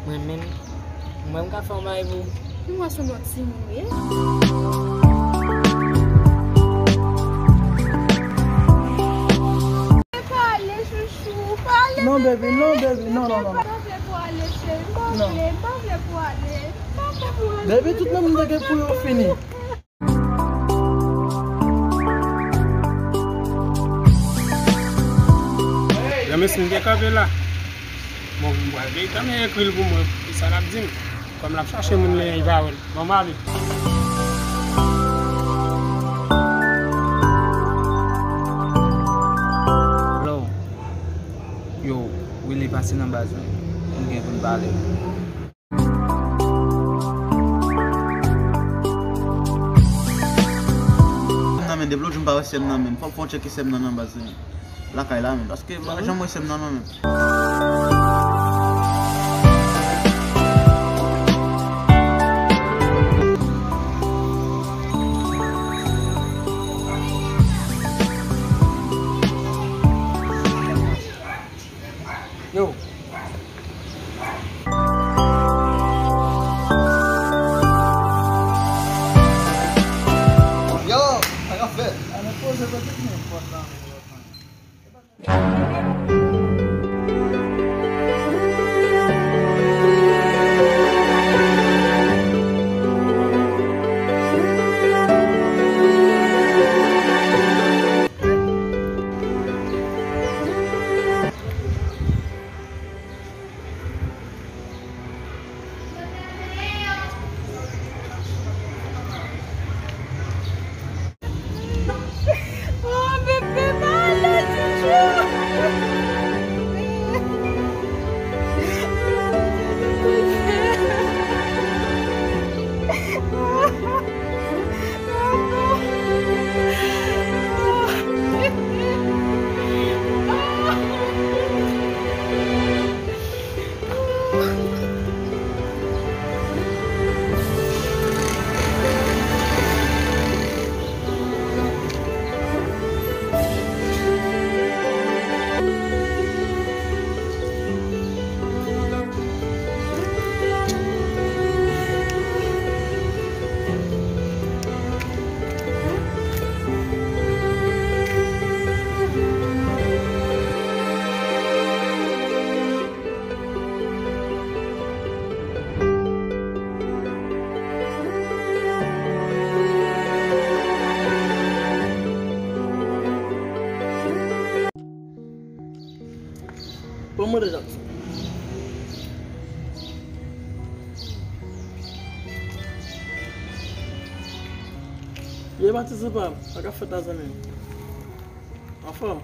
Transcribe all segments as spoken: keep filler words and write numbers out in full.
Mwen menm, mwen m ka fè yon bagay pou ou. Mwen se yon lòt timoun, wi. Pale, chouchou, pale, non, baby, non, baby, non, non, non, non. M pa vle pou ale, cheri, m pa vle, m pa vle pou ale. M pa vle pou ale, baby, tout moun te gen pou yo fini. Granmesi, m te kanpe la. Bon, m pral gentan ekri l pou mwen, ki sa l ap di m. Kòm l ap chache moun li, li pa wè l. Bon, m ale. Hello. Yo, Willy pase nan baz mwen. Nou gen pou n pale. Nan men, depi lòt jou m pa wè sè m nan men. Fòk fè yon tcheke sè m nan nan baz li. Lakay la men. Paske m pa janm wè sè m nan non men. Yo. Yo, sa k ap fèt? Ann poze kote ki gen pòt la. Oh, bébé, pa ale, chouchou. Bon, mwen deja. Ye patisipan, sa k ap fèt la, zanmi m? Anfòm.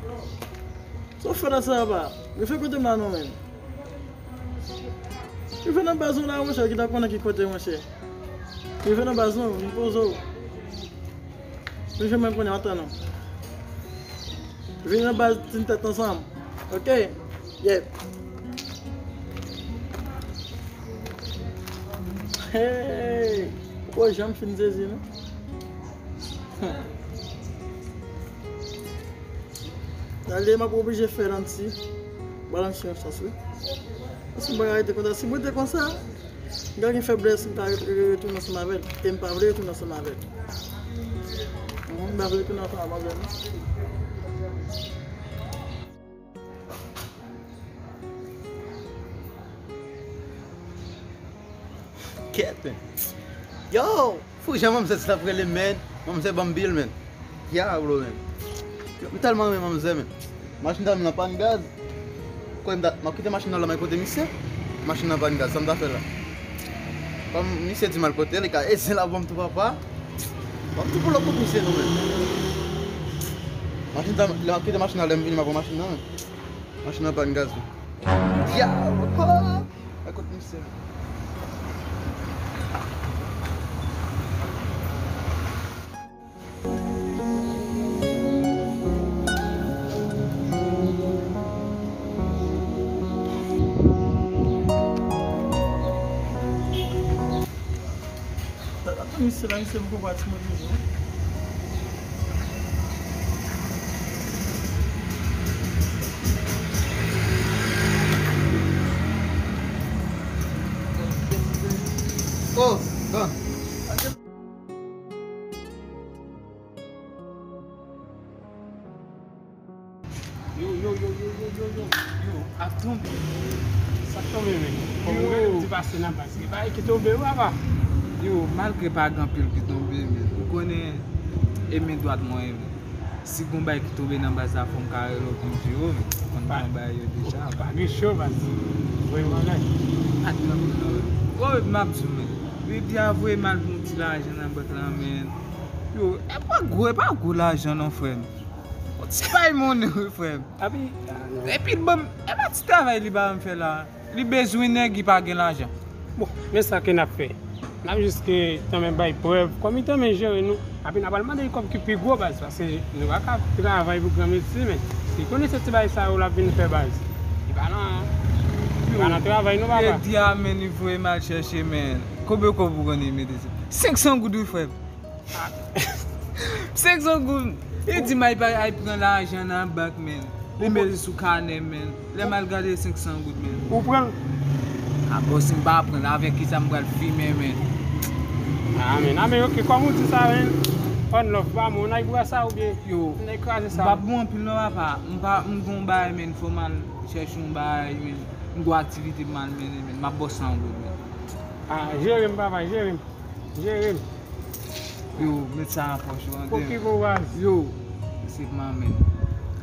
Sa w fè la, sa va? Rive kote m la non, menm. Rive nan baz nou la, monchè, ki ta konnen ki kote, monchè. Rive nan baz nou, vin poze w. Rive menm konnen, antann nou. Vin nan baz, tin tèt ansanm. Ok? Yep. Hey! Ou janm fin sezi, non? Gade, m ap oblije fè l anti. Ba l anti yon chans, wi. Paske m pa ka rete konsa. Si mwen te konsa, m ka gen feblès, m ka re-, re-, retounen ansanm avè l. E m pa vle retounen ansanm avè l. Mhm, m pa vle retounen ansanm avè l, non. Kèt, men. Yo! Fou jan manmzè sa ap rele, men. Manmzè ban m bil, men. Dyablo, men. Yo, m tèlman renmen manmzè, men. Machin ta menm nan pàn gaz. Kote m ta, m ap kite machin nan la, m al kote misye. Machin nan pàn gaz, sa m ta fè la? Kòm misye di m al kote l, li ka ese l ap ban m tou, papa. Ban m tou pou lòt kote misye, non, men. Machin ta, lè m ap kite machin nan, lè m vini, m ap pran machin nan, men. Machin nan pàn gaz, wi. Dyab! Ekot misye. Misye la, misye poko pati mwen toujou. Sa k tonbe, men? Kòm ou gade ti pase nan baz, gen bagay ki tonbe wi, papa. Yo, malgre pa gen anpil ki tonbe, men ou konnen e men dwat mwen ye, men. Si gon bagay ki tonbe nan baz la, fò m ka rele w pou m di w, men ou konn jan bagay yo deja. Pa gen cho, baz. Voye m anlè. Pa gen anpil non, men. Gwo, m ap di w, men. Biblia voye m al pou yon ti lajan nan bank la, men. Yo, e pa gwo, e pa gwo lajan non, frè m. Yon ti pay monnen wi, frè m. Epi, epi l ban m, e pa ti travay li ba m fè la. Li bezwen nèg, li pa gen lajan. Bon, men sa ke n ap fè. N ap jis ke tanmen bay prèv, kòm li tanmen jere nou, epi n ap al mande l kòb ki pi gwo baz, paske nou pa ka travay pou granmesi, men. Li konnen se ti bagay sa yo l ap vin fè baz. Li pa nan, li pa nan travay nou, papa. Yo, kredi a, men, li voye m al chèche, men. Konbyen kòb ou konnen li mete? Senk san goud wi, frè m. Senk san goud. Li di m al pran lajan nan bank, men. Li mete sou kanè, men. Lè m al gade senk san goud, men. Ou pran l? A bon, si m pa pran l, avèk kisa m pral fimen, men? A, men, a, men, oke, kòm ou di sa, men. One love, pa mwen, n al bwè sa oubyen? Yo, n al kraze sa. M p ap bon anpil non, papa. M pa, m gon bagay, men, fò m al chèche yon bagay, men. M gon aktivite m al mennen, men. M ap ba w san goud, men. A, jere m, papa, jere m. Jere m. Yo, met sa nan pòch ou, tande. Pou ki bon baz? Yo, se manman.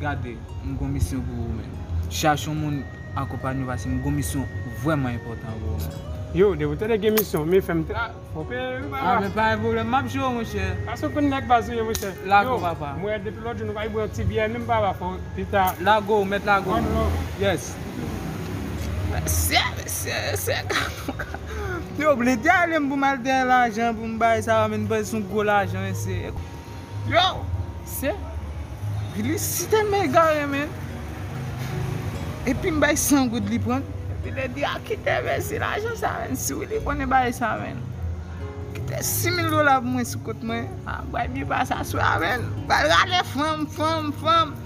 Gade, m gon misyon pou ou, men. Chache yon moun akonpanye w, paske m gon misyon vrèman enpòtan pou ou, men. Yo, depi w tande gen misyon, men fè m tra-, fò peye wi, papa. A, men pa gen pwoblèm, m ap jere w, monchè. Paske w konn nèg baz ou ye, monchè. Lago, papa. Yo, mwen, depi lòt jou, nou pa bwè yon ti byè, menm papa, fò pita. Lago, mèt lago. One love. Yes. Mesye, mesye, mesye. Yo, li te ale m pou m al dèyè lajan, pou m bay sa, men m panse se yon gwo lajan, mesye. Yo, se, li si tèlman egare, men. Epi m bay san goud li pran. Epi li di, a, kite, men, si lajan sa, men, si wi, li konnen bagay sa, men. Kite sis mil dola pou mwen sou kont mwen. A, bay byen pase aswè a, men. Bay rale fanm, fanm, fanm.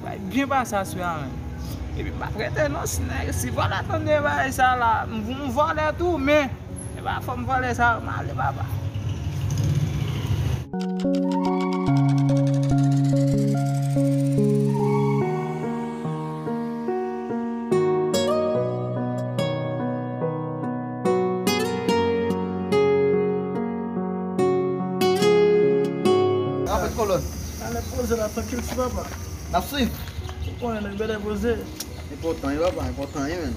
Bay byen pase aswè a, men. Epi m ap rete non, si nèg, si vòlè tande bagay sa la, m, m vòlè tou, men, e pa fò m vòlè sa, m ale, papa. Rapid kolòn. Ale poze la, trankil, ti papa. N ap swiv. Ou konnen nèg bèlè poze. Enpòtan, wi, papa, enpòtan, wi, men.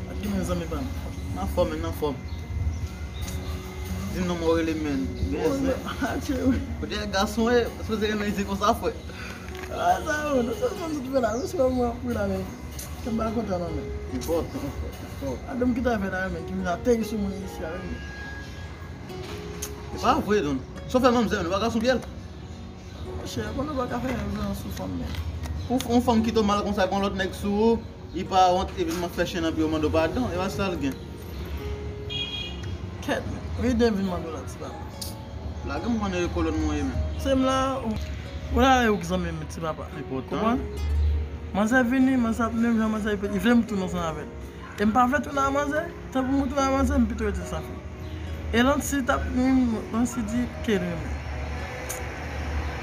Ak ki men zanmi pa m? Nan fòm, men, nan fòm. Di m non, mwen rele, men. Atye, wi. Ou te gason, e, sipoze renmen di konsa, frè. A, sa, yo, nou se fanm sot fè la, nou se fanm mwen ap pri la, men. Kè m pa kontan, non, men. Enpòtan, frè, enpòtan. A, donm ki ta fè la, men, ki vin ateri sou moun isi a, men. Se pa vre, donm. Sa w fè manmzèl, nou pa ka sou pyèl. Monchè, konnen w pa ka fè yon sou fanm, men. Pou yon fanm kite w mal konsa, pou yon lòt nèg sou ou, li pa wont, epi l fè chen nan pye w, mande w padon, e pa sa l gen. Kèt, men. Ride vin mande w la, ti papa. Lage m konnen e kolòn mwen ye, men. Se m la, ou, ou la, ou ki zanmi m, ti papa. Enpòtan. Konprann? Manzè vini, manzè ap menm jan manzè, li vle m tounen ansanm avè l. E m pa vle tounen a manzè. Tan pou mwen tounen a manzè, m pito rete san fi. E Lancy t ap, Lancy di ke l renmen.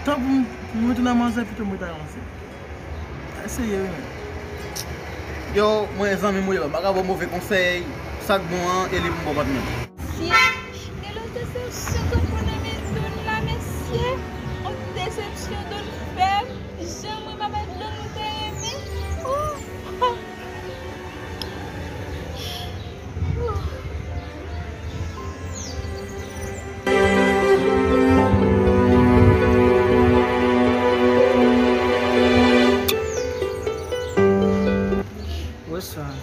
Tan pou m, pou mwen tounen a manzè, pito m rete a Lancy. Eseye wi, men. Yo, mwen zanmi m ou ye, m pa ka ba w move konsèy, sa k bon an, e li pou m ba w patnè m. Fye, e lòt desepsyon tankou nan men Don la, mesye. On desepsyon Don fè m, jan mwen pa bay Don ou te renmen. Oh! What's up?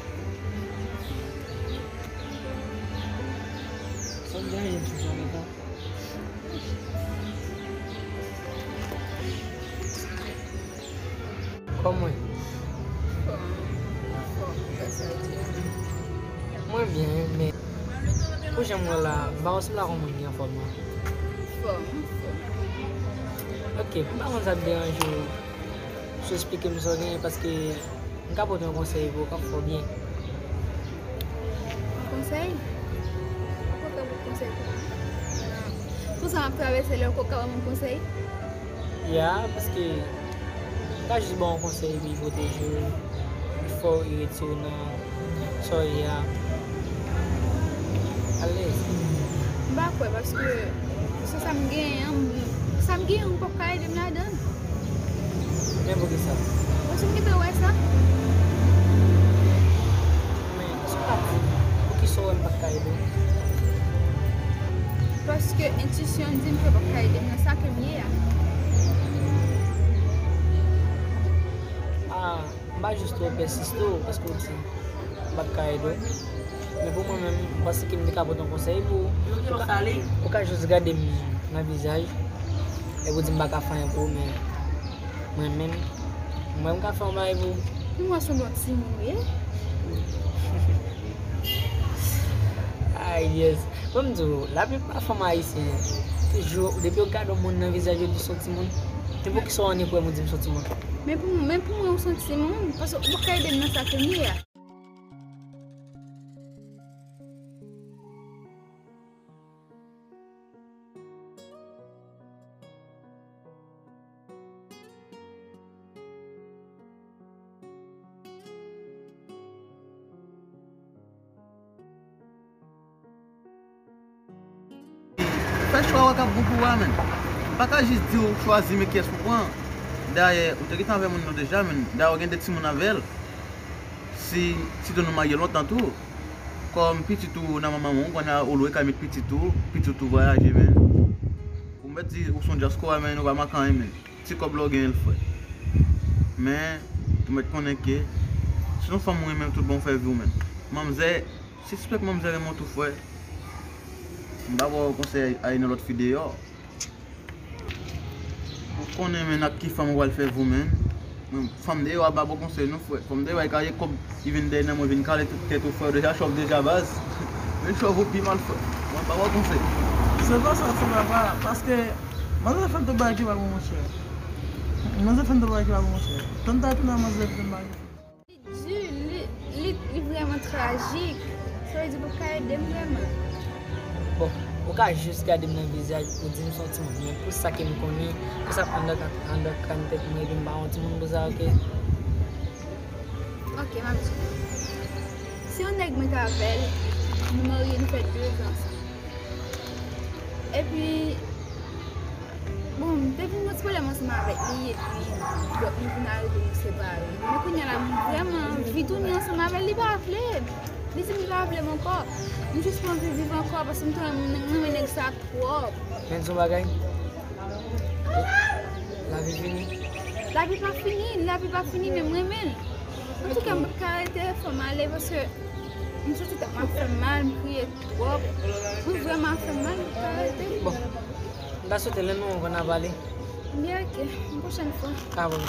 Sa w genyen, ti zanmi, kon? Kòman w ye? Fòm, fòm, grasa Dye. Mwen byen, men pou jan m wè la, m pa wè si m ta konn moun ki anfòm nan. Fòm, fòm. Ok, m pa konn sa k deranje w. Si w esplike m sa w genyen, paske m ka pote yon konsèy pou w k ap fè w byen. Yon konsèy? Ou kontan pou konsèy pou mwen? Pou sa m ap travèse la, ou poko ka ban m yon konsèy? Ya, paske m ka jis ba w yon konsèy epi pwoteje w. Fò w retire w nan sa w ye a. Alèz. M pa kwè, paske se sa m genyen an, m- sa m genyen an, ou p ap ka ede m ladan l. Men poukisa? Paske m gentan wè sa. Men, èske w ka di m poukisa w wè m p ap ka ede w? Paske entwisyon m di m ke w p ap ka ede m nan sa ke m ye a. Ah, m pa jis twò pèsiste w, paske w di m p ap ka ede w. Men pou mwen menm, m panse ke m te ka pote yon konsèy pou ou. Ou ka, ou ka jis gade m nan vizaj, epi w di m pa ka fè anyen pou ou, men mwen menm, mwen m ka fè yon bagay pou ou. Pou mwen se yon timoun, wi. Ah, yes. Mwen m di w, laplipa fanm ayisyen, toujou, depi yo gade yon moun nan vizaj, yo di w se yon timoun. Men poukisa w annik wè m, ou di m se yon timoun? Men pou, men pou mwen, ou se yon timoun, paske ou p ap ka ede m nan sa ke m ye a. Fè chwa w k ap bon pou ou a, menn. M pa ka jis di w chwazi men kiyès pou pran. Dayè, ou te gentan avè moun nan deja, menn. Dayè, ou gen de timoun avè l. Si, sitou nou marye lontan tou. Kòm pitit ou nan men manman w, ou konn a ou lwe kay met pitit ou, pitit ou vwayaje, menn. Ou mèt di ou se yon dyaspora, menn, ou pa manke anyen, menn. Ti kòb la w genyen l, frè. Men, ou mèt konnen ke si yon fanm ou renmen tout bon, fè vi w, menn. Manmzè, sispèk manmzè renmen w tou, frè. M pa ba w konsèy, al nan lòt fi deyò. Ou konnen, menn, ak ki fanm ou pral fè vi w, menn. Men, fanm deyò a pa bon konsèy, non, frè. Fanm deyò a, li ka gen kòb, li vin dèyè nan mwen, vin kale tout tèt ou, frè. Ou deja chòf deja, baz. Vin chòf ou pi mal, frè. Mwen pa ba w konsèy. Se pa sa, se pa, pa, paske manzè fè tout bagay ki pa bon, monchè. Manzè fè tout bagay ki pa bon, monchè. Tann ta tounen manzè fè bagay. Li di, li, li, li vrèman trajik. Sa vle di pou ka ede m vrèman. Bon, ou ka jis gade m nan vizaj, ou di m se yon timoun. Men pou sa ke m konnen, pou sa k anndan, anndan kran tèt mwen, epi m pa yon timoun pou sa, oke? Oke, m ap di. Se yon nèg mwen t avè l, nou marye, nou fè de zan ansanm. Epi, bon, m te vin yon ti pwoblèm ansanm avèk li, epi, bon, nou vin arive nou separe. Men kounye a la, m vrèman anvi tounen ansanm avè l, li pa vle. Li di m li pa vle m ankò. M jis pa anvi viv ankò, paske m te renmen, m renmen nèg sa twòp. Men di yon bagay. Lavi fini. Lavi pa fini, lavi pa fini, men m renmen l. Antouka, m p ap ka rete, fò m ale, paske m santi tèt mwen ap fè m mal, m kriye twòp. Mwen vrèman ap fè m mal, m p ap ka rete. Bon, m ta swete lè nou anvan n ap pale. Byen, oke, yon pwochèn fwa. Ka bon.